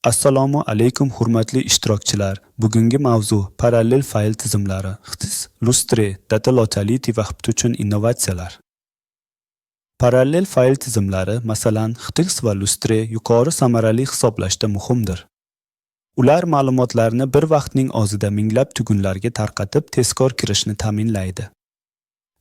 Assalomu alaykum, hurmatli ishtirokchilar. Bugungi mavzu parallel fayl tizimlari, HDFS, Lustre, Data Locality va HPT uchun innovatsiyalar. Parallel fayl tizimlari, masalan, HDFS va Lustre, yuqori samarali hisoblashda muhimdir. Ular ma'lumotlarni bir vaqtning o'zida minglab tugunlarga tarqatib, tezkor kirishni ta'minlaydi.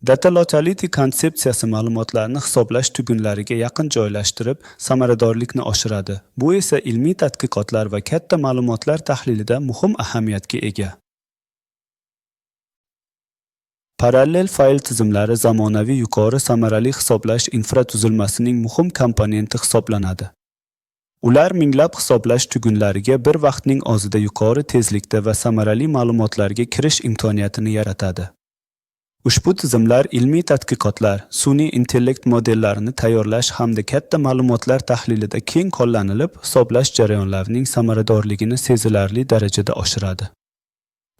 Data Locality konsepsiyasi ma'lumotlarni hisoblash tugunlariga yaqin joylashtirib, samaradorlikni oshiradi. Bu esa ilmiy tadqiqotlar va katta ma'lumotlar tahlilida muhim ahamiyatga ega. Parallel fayl tizimlari zamonaviy yuqori samarali hisoblash infratuzilmasining muhim komponenti hisoblanadi. Ular minglab hisoblash tugunlariga bir vaqtning o'zida yuqori tezlikda va samarali ma'lumotlarga kirish imkoniyatini yaratadi. Ushbu tizimlar ilmiy tadqiqotlar, sun'iy intellekt modellarini tayyorlash hamda katta ma'lumotlar tahlilida keng qo'llanilib, hisoblash jarayonlarining samaradorligini sezilarli darajada oshiradi.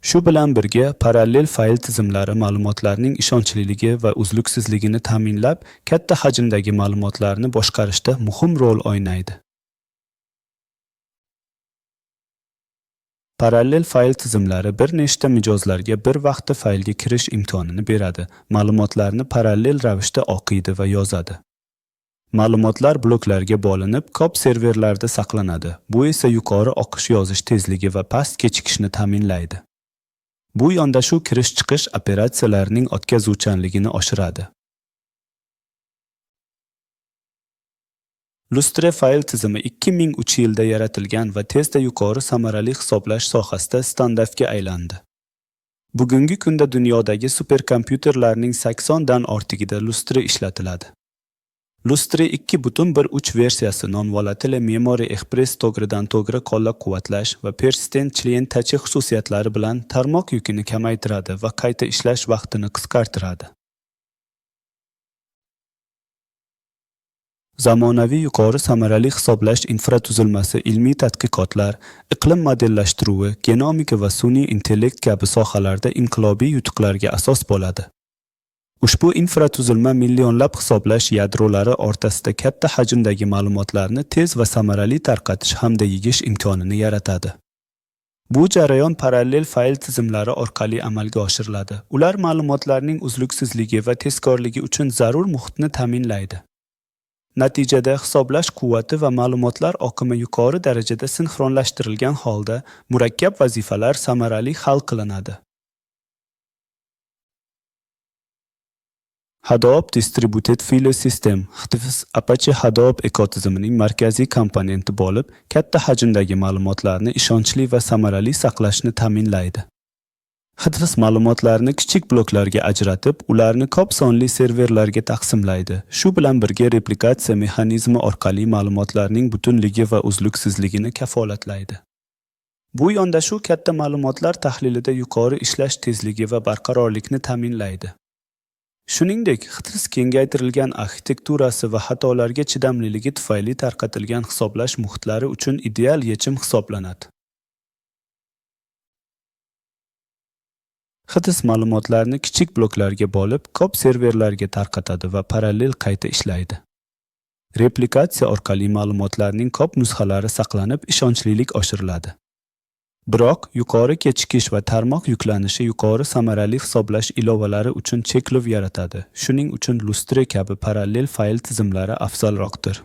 Shu bilan birga, parallel fayl tizimlari ma'lumotlarning ishonchliligi va uzluksizligini ta'minlab, katta hajmdagi ma'lumotlarni boshqarishda muhim rol o'ynaydi. Parallel fayl tizimlari bir nechta mijozlarga bir vaqtda faylga kirish imkonini beradi, ma'lumotlarni parallel ravishda o'qiydi va yozadi. Ma'lumotlar bloklarga bo'linib, ko'p serverlarda saqlanadi. Bu esa yuqori o'qish yozish tezligi va past kechikishni ta'minlaydi. Bu yondashuv kirish-chiqish operatsiyalarining o'tkazuvchanligini oshiradi. Lustre fayl tizimi 2003-yilda yaratilgan va tezda yuqori samarali hisoblash sohasida standartga aylandi. Bugungi kunda dunyodagi superkompyuterlarning 80 dan ortig'ida Lustre ishlatiladi. Lustre 2.13 versiyasi Non-Volatile Memory Express, to'g'ridan-to'g'ri qo'llab-quvvatlash va persistent client cache xususiyatlari bilan tarmoq yukini kamaytiradi va qayta ishlash vaqtini qisqartiradi. Zamonaviy yuqori samarali hisoblash infratuzilmasi ilmiy tadqiqotlar, iqlim modellashtiruvi, genomika va sun'iy intellekt kabi sohalarda inqilobiy yutuqlarga asos bo'ladi. Ushbu infratuzilma millionlab hisoblash yadrolari o'rtasida katta hajmdagi ma'lumotlarni tez va samarali tarqatish hamda yig'ish imkonini yaratadi. Bu jarayon parallel fayl tizimlari orqali amalga oshiriladi. Ular ma'lumotlarning uzluksizligi va tezkorligi uchun zarur muhitni ta'minlaydi. Natijada hisoblash quvvati va ma'lumotlar oqimi yuqori darajada sinxronlashtirilgan holda murakkab vazifalar samarali hal qilinadi. Hadoop Distributed File System, HDFS, Apache Hadoop ekotizimining markaziy komponenti bo'lib, katta hajmdagi ma'lumotlarni ishonchli va samarali saqlashni ta'minlaydi. HDFS ma'lumotlarni kichik bloklarga ajratib, ularni ko'p sonli serverlarga taqsimlaydi. Shu bilan birga replikatsiya mexanizmi orqali ma'lumotlarning butunligi va uzluksizligini kafolatlaydi. Bu yondashuv katta ma'lumotlar tahlilida yuqori ishlash tezligi va barqarorlikni ta'minlaydi. Shuningdek, HDFS kengaytirilgan arxitekturasi va xatolarga chidamliligi tufayli tarqatilgan hisoblash muhitlari uchun ideal yechim hisoblanadi. HDFS ma'lumotlarni kichik bloklarga bo'lib, ko'p serverlarga tarqatadi va parallel qayta ishlaydi. Replikatsiya orqali ma'lumotlarning ko'p nusxalari saqlanib, ishonchlilik oshiriladi. Biroq yuqori kechikish va tarmoq yuklanishi yuqori samarali hisoblash ilovalari uchun cheklov yaratadi. Shuning uchun Lustre kabi parallel fayl tizimlari afzalroqdir.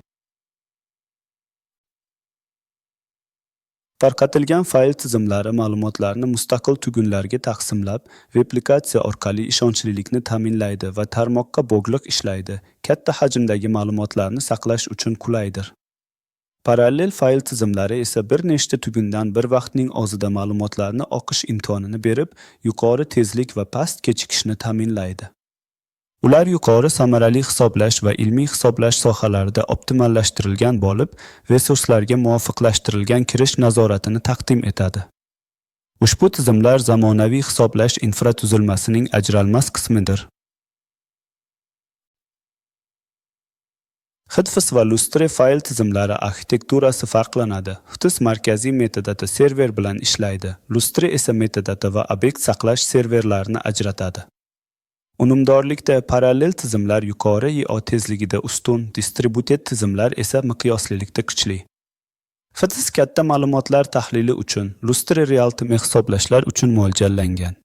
Tarqatilgan fayl tizimlari ma'lumotlarni mustaqil tugunlarga taqsimlab, replikatsiya orqali ishonchlilikni ta'minlaydi va tarmoqqa bog'liq ishlaydi. Katta hajmdagi ma'lumotlarni saqlash uchun qulaydir. Parallel fayl tizimlari esa bir nechta tugundan bir vaqtning o'zida ma'lumotlarni o'qish imkonini berib, yuqori tezlik va past kechikishni ta'minlaydi. Ular yuqori samarali hisoblash va ilmiy hisoblash sohalarida optimallashtirilgan bo'lib, resurslarga muvofiqlashtirilgan kirish nazoratini taqdim etadi. Ushbu tizimlar zamonaviy hisoblash infratuzilmasining ajralmas qismidir. HDFS va Lustre fayl tizimlari arxitekturasi farqlanadi. HDFS markaziy metadata server bilan ishlaydi. Lustre esa metadata va obyekt saqlash serverlarini ajratadi. Unumdorlikda parallel tizimlar yuqori I/O tezligida ustun, distributed tizimlar esa miqyoslilikda kuchli. HPC katta ma'lumotlar tahlili uchun, Lustre real-time hisoblashlar uchun mo'ljallangan.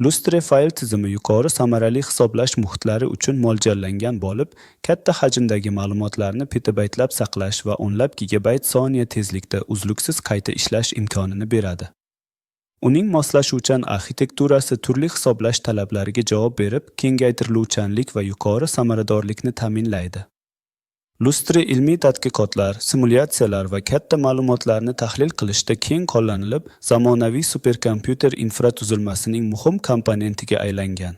Lustre fayl tizimi yuqori samarali hisoblash muhitlari uchun mo'ljallangan bo'lib, katta hajmdagi ma'lumotlarni petabaytlab saqlash va o'nlab gigabayt soniya tezlikda uzluksiz qayta ishlash imkonini beradi. Uning moslashuvchan arxitekturasi turli hisoblash talablariga javob berib, kengaytiriluvchanlik va yuqori samaradorlikni ta'minlaydi. Lustre ilmiy tadqiqotlar, simulyatsiyalar va katta ma'lumotlarni tahlil qilishda keng qo'llanilib, zamonaviy superkompyuter infratuzilmasining muhim komponentiga aylangan.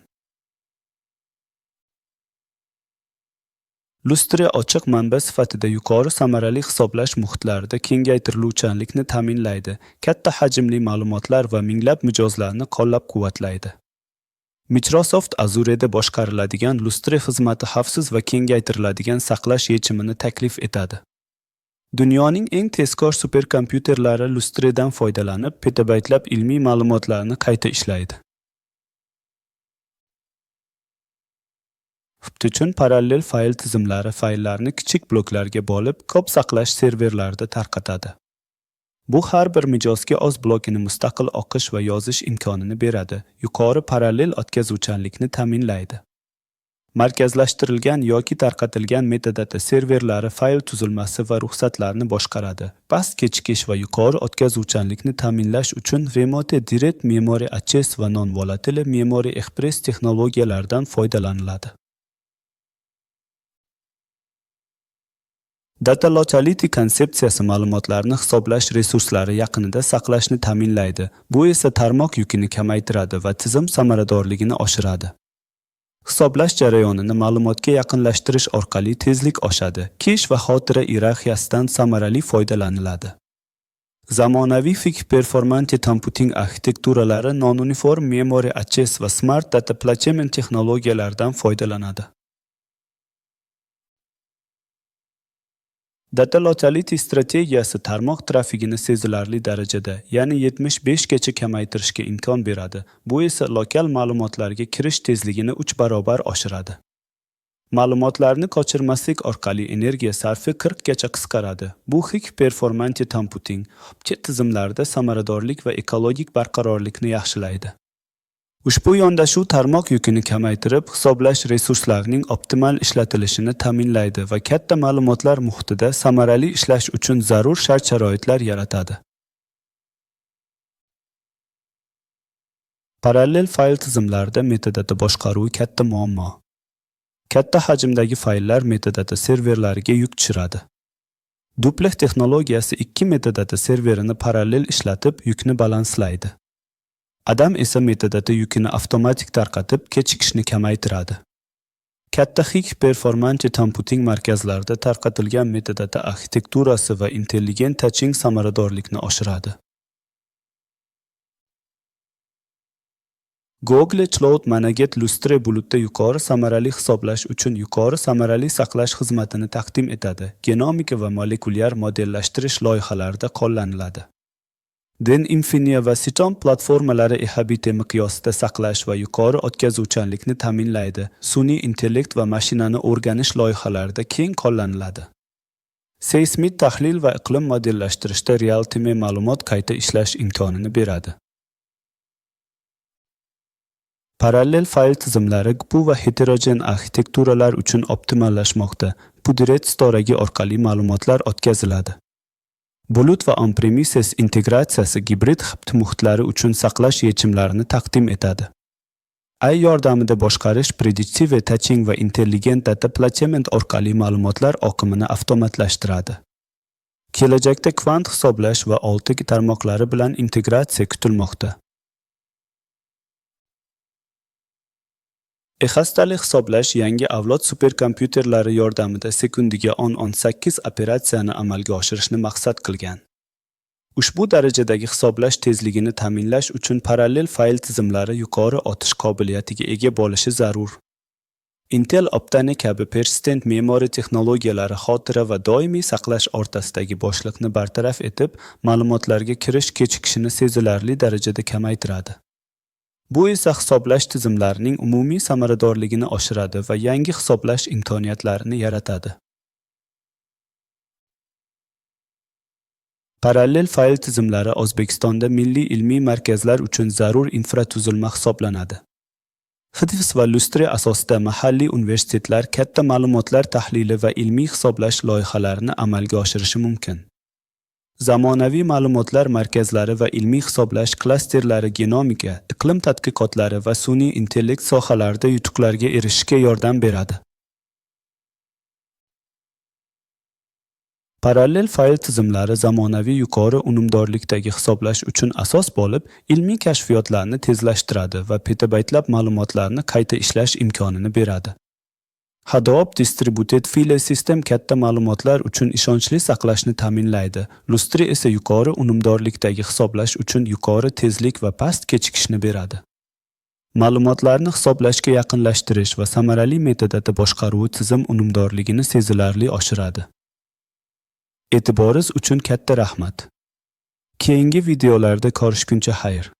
Lustre ochiq manba sifatida yuqori samarali hisoblash muhitlarida kengaytiriluvchanlikni ta'minlaydi, katta hajmli ma'lumotlar va minglab mijozlarni qo'llab-quvvatlaydi. Microsoft Azure'da boshqariladigan Lustre xizmati xavfsiz va kengaytiriladigan saqlash yechimini taklif etadi. Dunyoning eng tezkor superkompyuterlari Lustredan foydalanib, petabaytlab ilmiy ma'lumotlarni qayta ishlaydi. HPC uchun parallel fayl tizimlari fayllarni kichik bloklarga bo'lib, ko'p saqlash serverlarida tarqatadi. Bu har bir mijozga o'z blokini mustaqil o'qish va yozish imkonini beradi, yuqori parallel o'tkazuvchanlikni ta'minlaydi. Markazlashtirilgan yoki tarqatilgan metadata serverlari fayl tuzilmasi va ruxsatlarni boshqaradi. Past kechikish va yuqori o'tkazuvchanlikni ta'minlash uchun Remote Direct Memory Access va Non-Volatile Memory Express texnologiyalaridan foydalaniladi. Data locality konsepsiyasi ma'lumotlarni hisoblash resurslari yaqinida saqlashni ta'minlaydi. Bu esa tarmoq yukini kamaytiradi va tizim samaradorligini oshiradi. Hisoblash jarayonini ma'lumotga yaqinlashtirish orqali tezlik oshadi, kesh va xotira iyerarxiyasidan samarali foydalaniladi. Zamonaviy High Performance Computing arxitekturalari Non-Uniform Memory Access va Smart Data Placement texnologiyalaridan foydalanadi. Data locality strategiyasi tarmoq trafigini sezilarli darajada, ya'ni 75 gacha kamaytirishga imkon beradi. Bu esa lokal ma'lumotlarga kirish tezligini 3 barobar oshiradi. Ma'lumotlarni qochirmaslik orqali energiya sarfi 40 gacha qisqaradi. Bu High Performance Computing HPC tizimlarida samaradorlik va ekologik barqarorlikni yaxshilaydi. Ushbu yondashuv tarmoq yukini kamaytirib, hisoblash resurslarining optimal ishlatilishini ta'minlaydi va katta ma'lumotlar muhitida samarali ishlash uchun zarur shart-sharoitlar yaratadi. Parallel fayl tizimlarida metadata boshqaruvi katta muammo. Katta hajmdagi fayllar metadata serverlariga yuk tushiradi. Duplex texnologiyasi ikki metadata serverini parallel ishlatib, yukni balanslaydi. ADAM esa metadata yukini avtomatik tarqatib, kechikishni kamaytiradi. Katta High Performance Computing markazlarida tarqatilgan metadata arxitekturasi va intelligent caching samaradorlikni oshiradi. Google Cloud Managed Lustre bulutda yuqori samarali hisoblash uchun yuqori samarali saqlash xizmatini taqdim etadi. Genomika va molekulyar modellashtirish loyihalarida qo'llaniladi. Den Infinia va Citon platformalari EHBT miqyosida saqlash va yuqori o'tkazuvchanlikni ta'minlaydi. Sun'iy intellekt va mashinani o'rganish loyihalarida keng qo'llaniladi. Seysmik tahlil va iqlim modellashtirishda real-time ma'lumot qayta ishlash imkonini beradi. Parallel fayl tizimlari GPU va heterogen arxitekturalar uchun optimallashmoqda. Pudiret storagi orqali ma'lumotlar o'tkaziladi. Bulut va on-premises integratsiyasi gibrid HPC muhitlari uchun saqlash yechimlarini taqdim etadi. AI yordamida boshqarish predictive caching va intelligent data placement orqali ma'lumotlar oqimini avtomatlashtiradi. Kelajakda kvant hisoblash va 6G tarmoqlari bilan integratsiya kutilmoqda. Exastali hisoblash yangi avlod superkompyuterlari yordamida sekundiga 10-18 operatsiyani amalga oshirishni maqsad qilgan. Ushbu darajadagi hisoblash tezligini ta'minlash uchun parallel fayl tizimlari yuqori otish qobiliyatiga ega bo'lishi zarur. Intel Optane kabi persistent memory texnologiyalari xotira va doimiy saqlash o'rtasidagi bo'shliqni bartaraf etib, ma'lumotlarga kirish kechikishini sezilarli darajada kamaytiradi. Bu esa hisoblash tizimlarining umumiy samaradorligini oshiradi va yangi hisoblash imkoniyatlarini yaratadi. Parallel fayl tizimlari O'zbekistonda milliy ilmiy markazlar uchun zarur infratuzilma hisoblanadi. HDFS va Lustre asosida mahalliy universitetlar katta ma'lumotlar tahlili va ilmiy hisoblash loyihalarini amalga oshirishi mumkin. Zamonaviy ma'lumotlar markazlari va ilmiy hisoblash klasterlari genomika, iqlim tadqiqotlari va sun'iy intellekt sohalarida yutuqlarga erishishga yordam beradi. Parallel fayl tizimlari zamonaviy yuqori unumdorlikdagi hisoblash uchun asos bo'lib, ilmiy kashfiyotlarni tezlashtiradi va petabaytlab ma'lumotlarni qayta ishlash imkonini beradi. Hadoop Distributed File System katta ma'lumotlar uchun ishonchli saqlashni ta'minlaydi. Lustre esa yuqori unumdorlikdagi hisoblash uchun yuqori tezlik va past kechikishni beradi. Ma'lumotlarni hisoblashga yaqinlashtirish va samarali metadata boshqaruvi tizim unumdorligini sezilarli oshiradi. E'tiboringiz uchun katta rahmat. Keyingi videolarda ko'rishguncha xayr.